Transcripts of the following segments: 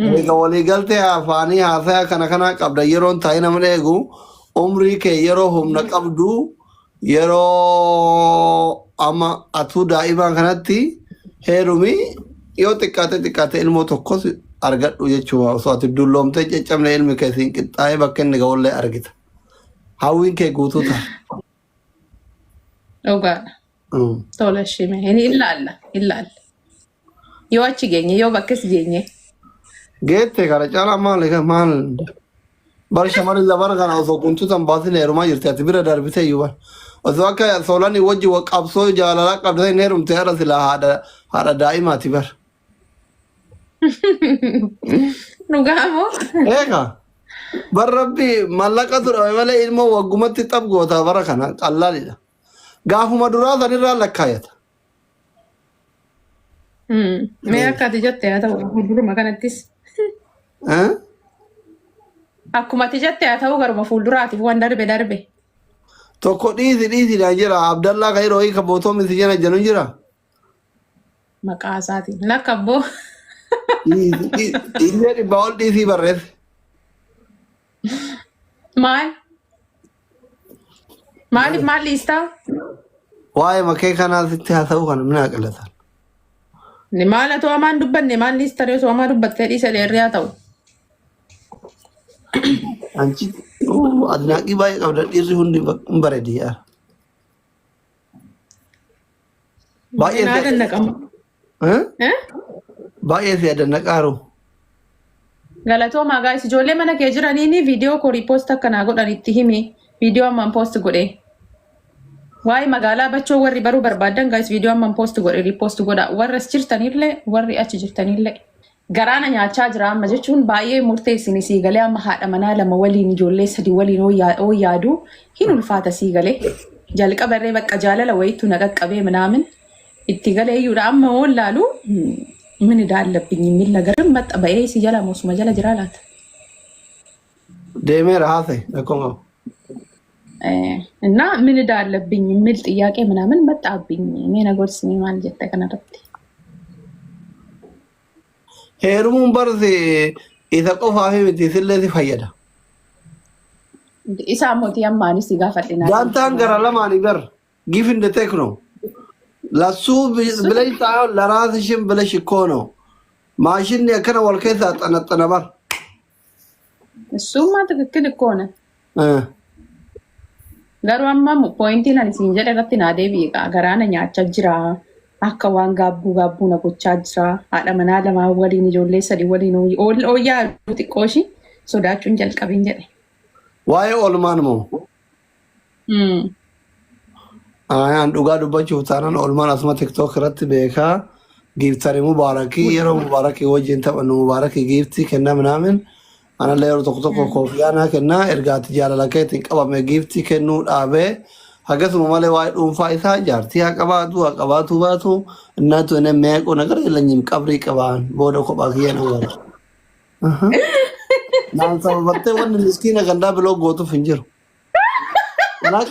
Eega waliigaltee afaanii haasaya kana kana qabda yeroon taa'ee nama eegu umrii kee yeroo humna qabdu yeroo amma atuu daa'imaa kanatti heerumi yoo xiqqaate xiqqaate ilmoo tokkos argadhu jechuudha osoo ati dulloomtee caccabne ilmi kee siin qixxaa'ee bakka inni ga'ullee argita. Hawwiin kee guutuu ta'a. Dhugaadha. Tola shime. Hin ilaalla. Ilaalla. Yoo achi geenye yoo bakkes geenye. Geette kana caalaa maal maal bar shamarri labar kana osoo kuntutan baasin heerumaa jirti ati bira darbite iyyuu bar. Osoo akka soolanii wajji qabsoo jaalalaa qabda hin heerumte haadha silaa haadha haadha daa'imaati bar. Dhugaa moo? Eega bar rabbi mallaqa ture malee ilmoo waggumatti xab goota bara kana qallaalidha. Gaafuma duraa sanirraa lakkaayata. Mee akka ati jette haa ta'u fuulduruma kanattis. Eh? Akkuma ati jette haa ta'u garuma fuulduraatiif waan darbe darbe. Tokko dhiisi dhiisi naan jira. Abdallaa kan yeroo hiika bootoo miti jena jedhu jira. Maqaa isaatiin. Lakka abboo. Dhiisi dhiisee dhibbaa ol dhiisii barreesse. Maal? Maaliif maal dhiistaa? Waa'ee makee kanaa sitti haasa'uu kana mina qillatan. Ni maal atoo hamaan dubbanne maal dhiista ree osoo hamaa dubbattee dhiisa dheerri haa ta'u. Anchi adnaaqii baay'ee qabda dhiirri hundi hin bareedi yaa. Baay'ee Naa si dandaqama. Eh? Eh? Baay'ee si adannaqaaru. Galatoomaa gaayis ijoollee mana kee jiraniini viidiyoo koo riipoost akka naa godhan itti himi. Viidiyoo ammaan poost godhe. Waa'ee magaalaa bachoo warri baruu barbaadan gaayis viidiyoo ammaan poost godhe riipoost godha. Warra as jirtanillee warri achi jirtanillee. Garaa na nyaachaa jira amma jechuun baay'ee murteessine sii galee amma haadha manaa lama waliin ijoollee sadi waliin hoo yaadu hin ulfaata sii galee. Jalqaba irree bakka jaalala wayiitu na qaqqabee minaamin itti galee iyyuudha amma hoo laalu mini daallabbiኝ የሚል ነገርም መጣ በኤሲ jala mosuma jala jira laata. Deemeera haasa'e rakkoon qabu. እና ምን ዕዳ አለብኝ የሚል ጥያቄ ምናምን መጣብኝ። እኔ ነገርስ maal jette kanarratti? Heerumuun barsi isa qofaaf miti isillee si fayyada. Isaa mootii ammaanis si gaafadhe naa Daantaan gara lamaanii bar give in the take ነው። ለሱ ብለሽ ሳይሆን ለራስሽም ብለሽ እኮ ነው። ማሽን akkana wal keessa xanaxana bar. እሱማ ትክክል እኮ ነው። Garuu amma poointiin ani siin jedhe irratti naa deebi'i garaa na nyaachaa jira. Akka waan gaabbuu gaabbuu na gochaa jira. Haadha manaa lamaa waliin ijoollee sadi waliin ooyyaa xiqqoo ishii sodaachuun jalqabin jedhe. Waa'ee oolmaan moo? Ayaan dhugaa dubbachuuf taanaan oolmaan asuma TikTok irratti beekaa. Giiftari mubaarakii yeroo mubaarakii wajjin taphannu mubaarakii giiftii kenna minaamin. Anallee yeroo tokko tokko koofiyaa naa kennaa ergaatti jaalala keetiin qabame giiftii kennuu dhaabee hagasuma malee waa'ee dhuunfaa isaa jaartii haa qabaatu haa qabaatu baatu እናቱ እኔ የሚያውቀው ነገር የለኝም። qabrii qabaan booda kophaa kiyya na wara. Naan sababattee wanni miskiina gandaa biloo gootuuf hin jiru. Kanaaf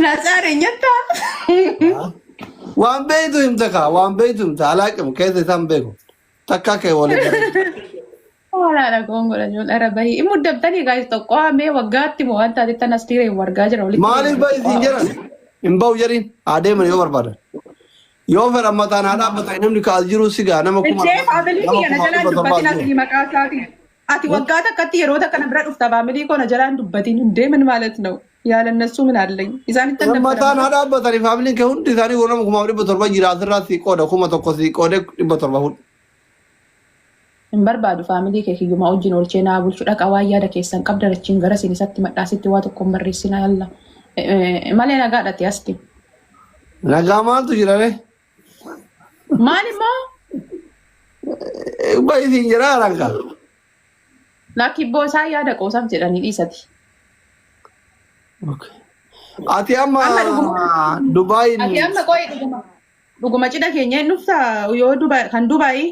Nasaare nyattaa. waan beeytu himta kaa waan beeytu himta alaaqim keessa isaan beeku takka kee waliin bara. Haalaadha goongola ijoollee ara bahii. Immoo dabtanii gaayis tokko haamee waggaatti moo waan taate tan as dhiiree wargaa jira walitti. Maaliif bahi siin jedhan hin bahu jedhiin haa deeman yoo barbaadan. Yoo fedhan mataan haa dhaabbatan namni kaas jiru si gaa nama kuma Ishee faamilii nama kiyya na kuma jalaan dhibba torbaa dubbatin jiru. asii maqaa isaatiin. Ati waggaa takkatti yeroo takka na bira dhufta faamilii koo na jalaan dubbatin hundee ምን ማለት ነው? ያለ እነሱ ምን አለኝ? isaanitti hin Mataan dabbaramu. haa dhaabbatanii faamiliin kee hundi isaanii nama 1700 jira asirraa sii qooda 1000 sii qoode 700 hundi. Hin barbaadu faamilii kee kiyyumaa wajjin oolchee naa bulchu dhaqa waan yaada keessan qabdan achiin gara isin isatti madhaasitti waa tokko hin barreessinaa yalla. Malee nagaadhati asti. Nagaa maaltu jira ree? Maal immoo Bahi siin jira haranka. lakkibboo isaa yaada qoosaaf jedhanii dhiisati. Ati amma Amma dhuguma Dubaayin ati amma qo'i dhuguma dhuguma cidha keenya hin dhuftaa yoo Dubaay kan Dubaayii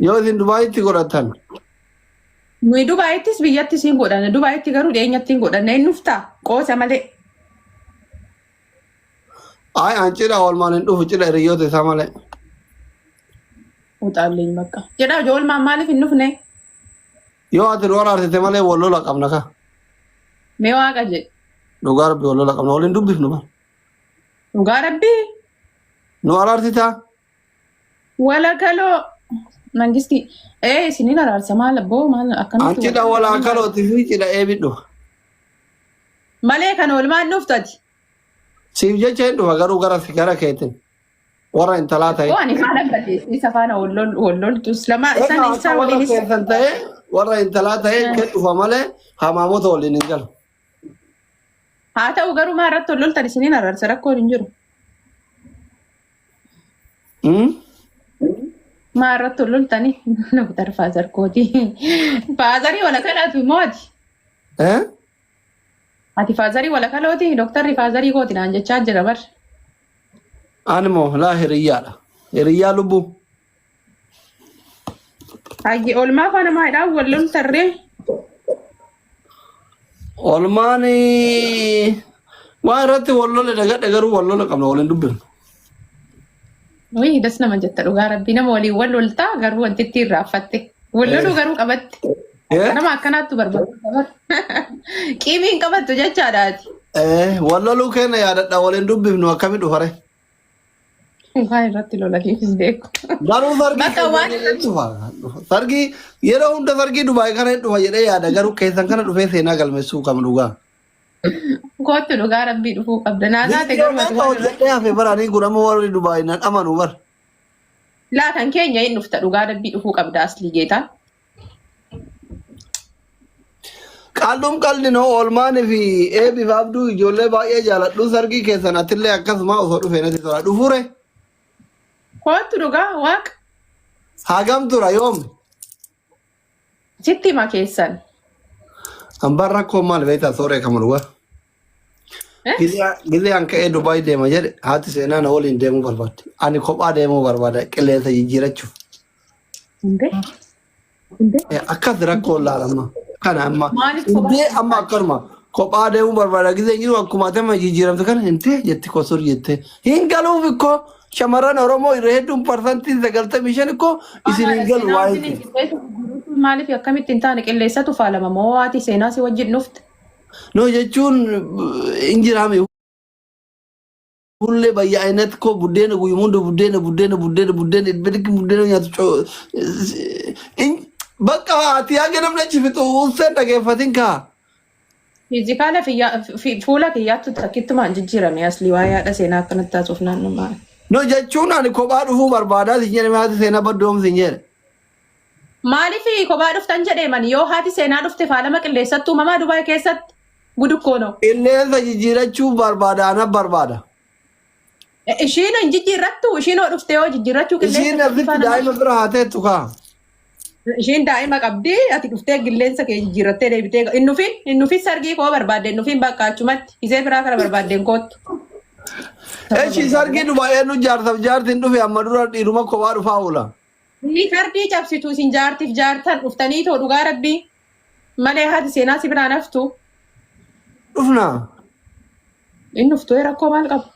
yoo isin Dubaayitti godhatan nuyi Dubaayittis biyyattis hin godhanne Dubaayitti garuu dhiyeenyatti hin godhanne hin dhuftaa qoosa malee. Ay an cidha oolmaan hin dhufu cidha hiriyoota isaa malee. Uxaalleen bakka. Cidha oolmaan maaliif hin dhufne? Yoo ati nu araarsite malee wal lola qabna ka. Mee waaqa jedhe. Dhugaa rabbi wal lola qabna waliin dubbifnu bara. Dhugaa rabbii. Nu araarsitaa? Walakaloo. Mangisti. Ee isiniin araarsa maal abboo maal An akkamitti cidha walakalooti fi cidha eebi dhufa. Malee kan oolmaan dhuftu ati. Siif jecha hin dhufa garuu gara gara keetin. Warra intalaa ta'e. Oo ani faana badeessi isa faana wal loltus lama isaan Egaa akka isaa warra waliinis. keessan ta'e warra intalaa ta'e kee dhufa malee hamaamota waliin hin galu. Haa ta'u garuu maa irratti wal loltan isiniin araarsa rakkoon hin jiru. Hmm? Maa irratti wal loltani? Doktar Faazar kooti. Faazarii walakalaatu moo ati? Eh? Ati faazarii walakalooti? Doktarri faazarii kooti naan jechaa jira bar. Ani moo laa hiriyyaadha. Hiriyyaa lubbuu. Hayyi oolmaa faana maayidhaan wal loltarree? Olmaan waan irratti wal lole dagadhe garuu wal lola qabna waliin dubbifnu. Wayii das nama jetta dhugaa rabbii nama waliin wal loltaa garuu wanti ittiin raaffatte. Wal loluu garuu qabatte. Eh? Nama akkanaattu barbaada. Qiimii hin qabattu jechaadha ati. Eh, wal loluu keenya yaadadha waliin dubbifnu akkami dhufare. Waan irratti lolaniif hin beeku. Garuu sargii Bakka waan keessan hin dhufa. Sargii yeroo hunda sargii Dubaay kana hin dhufa jedhee yaada garuu keessan kana dhufee seenaa galmeessuu qabna dhugaa. Kootu dhugaa rabbii dhufuu qabda. Naa taate Viidiyoo garuu ati meeqa waan irratti. hojjedhee hafe baranii kun amma warri Dubaay nan amanu bar. Laa kan keenya hin dhufta dhugaa rabbii dhufuu qabda aslii geetaa. Qaalluun qal'inoo oolmaanii fi eebiif abduu ijoollee baay'ee jaaladhu sargii keessan atillee akkasuma osoo dhufee natti tola. Dhufure Kootu dhugaa waaqa hagam tura yoom? sitti hima keessan. Hambaan rakkoo maal beektaa sooree kama dhugaa. Eh? Gizee an ka'ee Dubaay deema jedhe haati seenaa na waliin deemuu barbaadde. Ani kophaa deemuu barbaada qilleensa jijjiirachuuf. Hundee? Akkas rakkoon laalama. Kana amma Maaliif kophaa hundee amma akkanuma kophaa deemuu barbaada gizee jiru akkuma ati amma jijjiiramte kana hintee jetti kosor jette. Hin galuuf ikkoo shamarran Oromoo irra hedduun 95% ikkoo isin hin galu Seenaa waa'ee wajjin kee. qilleensa jijjiiruun maaliif akkamitti hin taane qilleensatu faalama moo haati seenaa si wajjin dhufte? No jechuun hin jiraame. Hullee bayya ayinat koo buddeena guyyuma hunda buddeena buddeena buddeena buddeena idbidik buddeena nyaatu coo bakka ati haga namni achi fixu uffeen dhageeffatin kaa. Fiizikaala fuula kiyyaattu takkittumaan jijjiirame aslii waa yaada seenaa akkanatti taasuuf naannummaa. No jechuun ani kophaa dhufuu barbaadaa sin jedhe haati seenaa baddoom sin jedhe. Maaliif kophaa dhuftan jedheeman yoo haati seenaa dhufte faalama qilleessattu uumamaa Dubaay keessatti gudukkoono. Qilleensa jijjiirachuu barbaada ana barbaada. Ishiin hin jijjiirrattu ishiin hoo dhufte yoo jijjiirrachuu Ishiin qilleensa asitti faalama. daa'ima bira haa teettu kaa. Ishiin daa'ima qabdi ati dhuftee qilleensa kee jijjiirrattee deebitee hin dhufin hin dhufin sargii koo barbaadde hin dhufin bakka achumatti isee biraa kana barbaaddeen koottu. Eshi sargii Dubaay eenyu jaarsaaf jaartiin dhufe amma dura dhiiruma kophaa dhufaa oola. Inni kardii cabsitu isin jaartiif jaartan dhuftanii too dhugaa rabbii malee haati seenaa si biraan haftu. Dhufna. Inni dhuftu rakkoo maal qaba?